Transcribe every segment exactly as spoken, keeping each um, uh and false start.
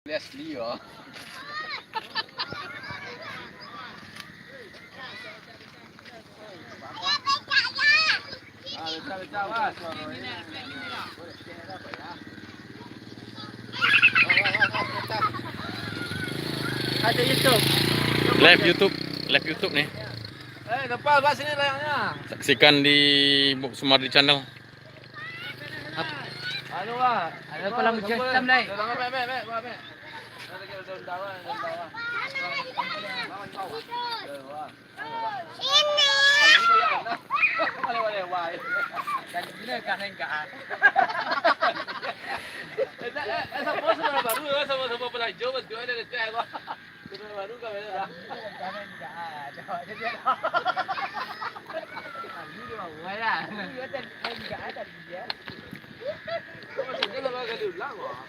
Leslie, yo. Ada YouTube. Live YouTube, live YouTube nih. Eh, depan, Pak, sini layarnya. Saksikan di Bob Sumardi Channel. Anu, Pak. Ada kolam jam, Lai. Mek, mek, mek, mek. Ini. Sama-sama pelajar, betul ada. Baru kamera dah. Maksudnya lah kali ulang, wah.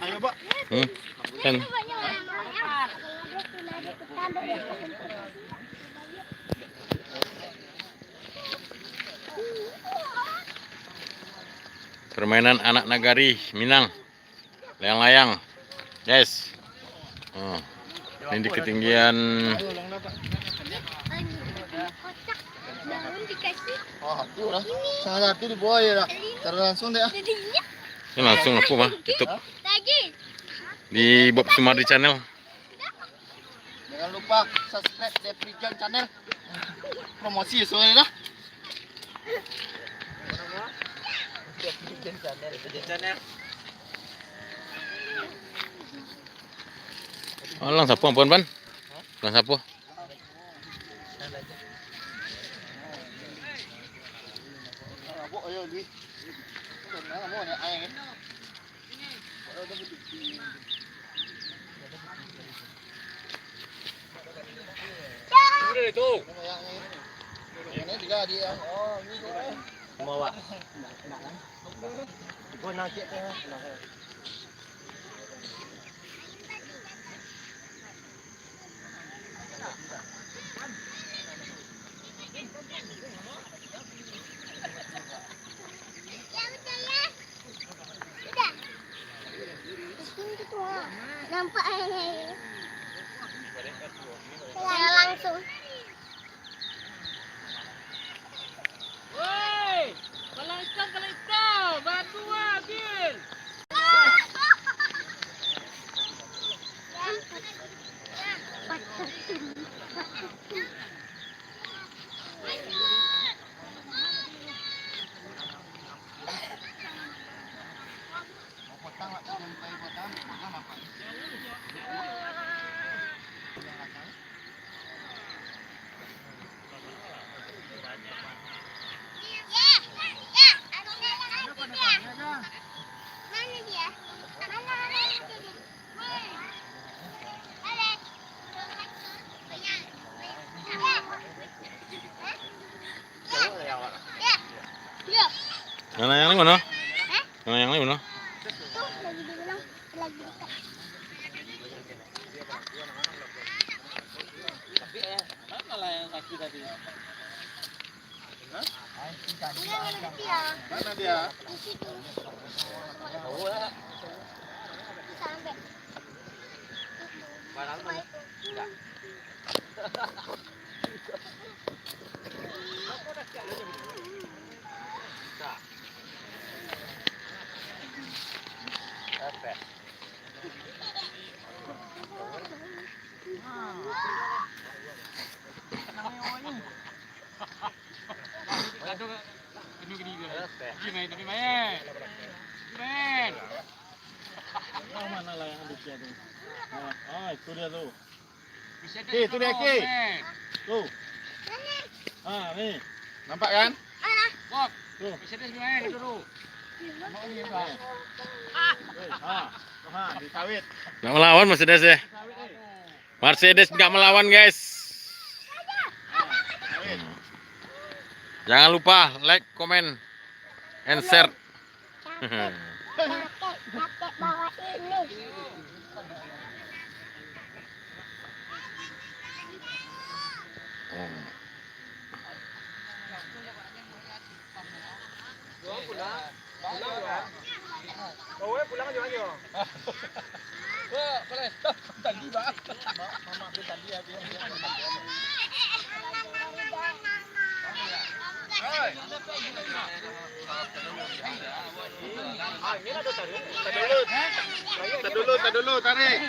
Ayo, Pak. Hmm. Kan. Permainan anak nagari Minang. Layang-layang. Yes. Hmm. Ini di ketinggian Oh, tu lah. Salah satu di bawah ya dah. Cara langsung deh, ah. Ini langsung aku mah, YouTube. Di Bob Sumardi Channel. Jangan lupa subscribe Depri John Channel. Promosi soalnya dah. Depri John Channel. Channel. Oh, lang sapo, ampun, Pan? Lang sapo? Nampak langsung. Woi, kalau ikam, kalau ikam, badua, Bil. Nan layang lai mano? Nan layang lai mano? Mana dia? Mana lah yang ada tu? Ah, ah, itu dia tu. Eh, tu dia, Ki. Tu. Ah, ni. Nampak kan? Tu. Eh, ha. Ha, di sawit. Nak melawan Mercedes ya. Mercedes nggak melawan, guys. Jangan lupa like, comment, and share. Capek, capek, capek bawa ini. Tadulu, tadulu, tarik.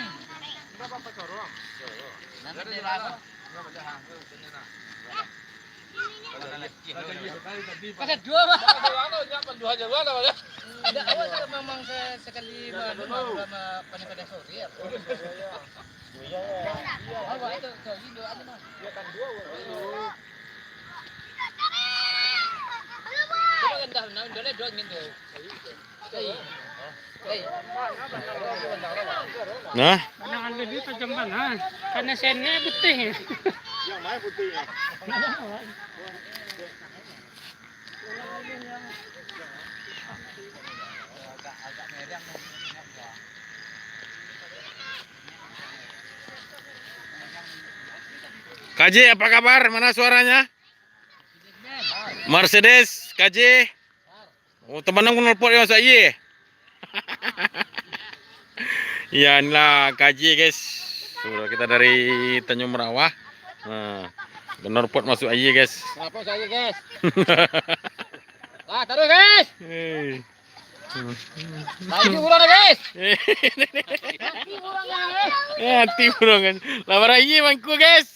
Pasal dua, Bang. Ada awak kalau memang se-, sekali ma-, ma-, ma-, pandai-pandai sore, apa? Awak itu, sorry, dua aja, Bang. Coba rendah, nah, dua, dua, gitu. Nah. Pandangan lebih tajam bana. Karena sene putih. Yang mana putih? K J, apa kabar? Mana suaranya? Mercedes, K J. Oh, teman aku nelpon ya, masa iya. Ya, inilah K J, guys. Sudah kita dari Tanjung Merawah. Nah, benar pot masuk aja, guys. Apa saya, guys? Lah, taruh, guys. Hei. Laju urang, guys. Hati urang, guys. Eh, hati urang, guys. Lah, baraya mangko, guys.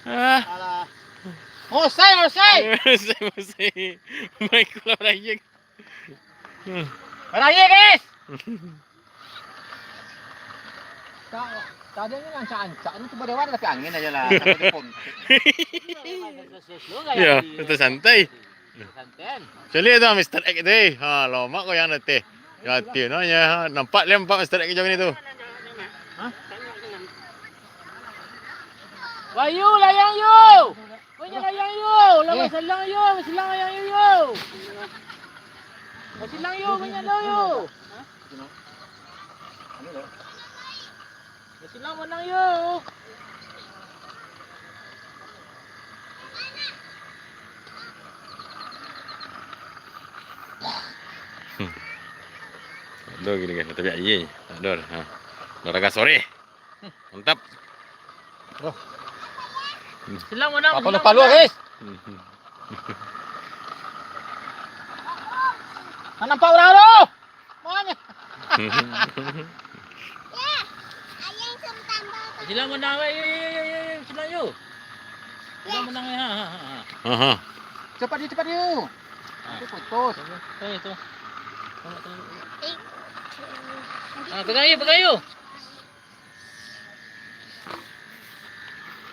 Ah. Alah. Mosai, mosai. Mosai, mosai. Mangko lah baraya. Baraya, guys. Ta-, tadi ni rancak-rancak ni tiba dewan tapi angin aja lah. Sampai telepon. Ya, santai. Santai. Caliak tu Mister X tu, eh. Ha, lomak ko yang dateh. Ya, hati no, ya. Nampak lah, nampak Mister X jauh ni tu. Hah? Wahyu, layang yu. Wahyu, layang yu. Lah, basilang yu, basilang layang yu, yu. Basilang yu, banyak dah yu. Basilang manang yu. Hmm. Tak ada gini kan, tapi aye. Tak ada. Ha. Olahraga sore. Mantap. Bro. Silang manang. Apa silang lupa lu, manang, guys? Hmm. Mana nampak urang tu? Mana? Silang manang, weh, yo, yo, yo, yo, yo, silang yo. Silang manang, ha, ha, ha, ha. Aha. Cepat yu, cepat yu. Ha. Nanti putus. Eh, tu. Ha, pegang yu, pegang yu.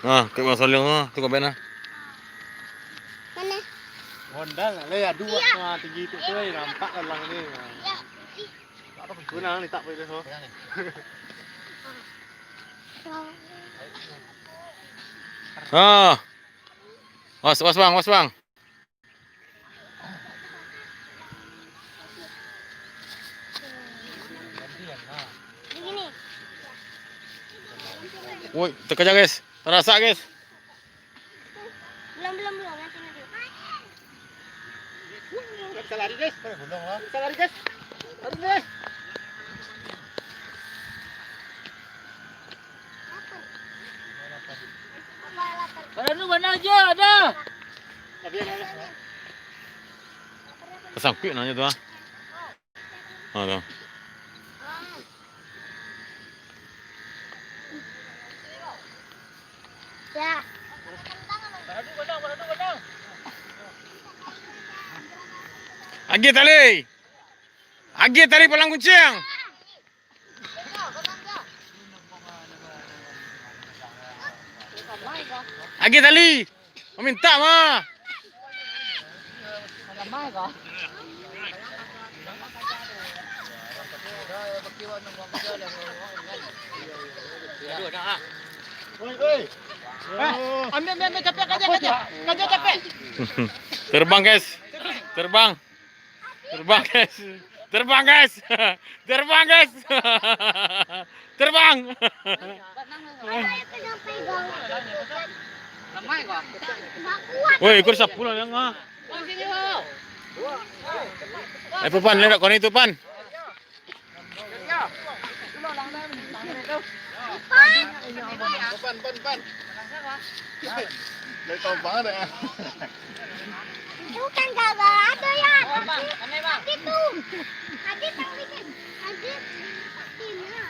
Ah, kek Bang Salim tu, tu kau bena. Mana? Honda lah, le, aduh, iya. Ah, tinggi tu, tu, eh, nampak lah lang ni. Iya. Gunang ni tak boleh tu. Ah. Was, was, Bang, was, Bang. Woi, terkejar, guys. Terasa, guys. Belum, belum, belum. Nanti, nanti. Bisa lari, guys. Bisa lari, guys. Lari, guys. Kalau nu mana aja ada. Tersangkut nanya tu, ah. Ha, tu. Ya. Agih tali. Agih tali palang kuncing. Agih tali. Mamintak mah. Oi, oi. Eh, ambil, ambil, ambil, capek, kaja, kaja. Kaja capek. Terbang, guys. Terbang. Terbang, guys. Terbang, guys. Terbang, guys. Terbang. Woi, ikut sapu lah yang ah. Eh, Pan, lihat kau ni tu, Pan. Pan, Pan, Pan. Dari Tompang ada. Bukan gagal ado ya. Tadi tu. Tadi tak bikin. Tadi pastinya.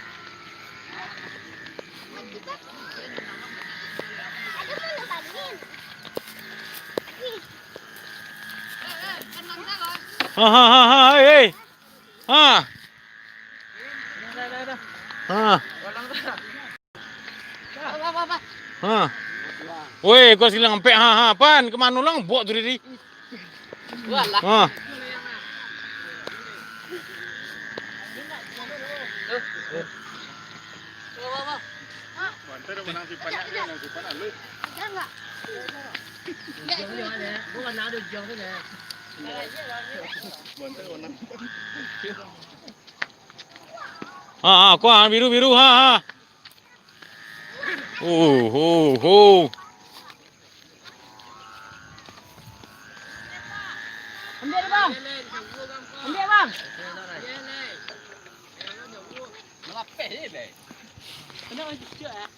Ada mana Pan? Ha, ha, ha, ha, eh, eh. Ha. Ha. Ha. Woi, kau silang ampek. Ha, ha, Pan, kemano lang buak tu tadi? Ha. Ha, ha, kuah, biru, biru, ha, ha. Oh, ho, ho. Ambil, Bang. Ambil, Bang. Melapeh je, Bang. Kena cucuk, eh.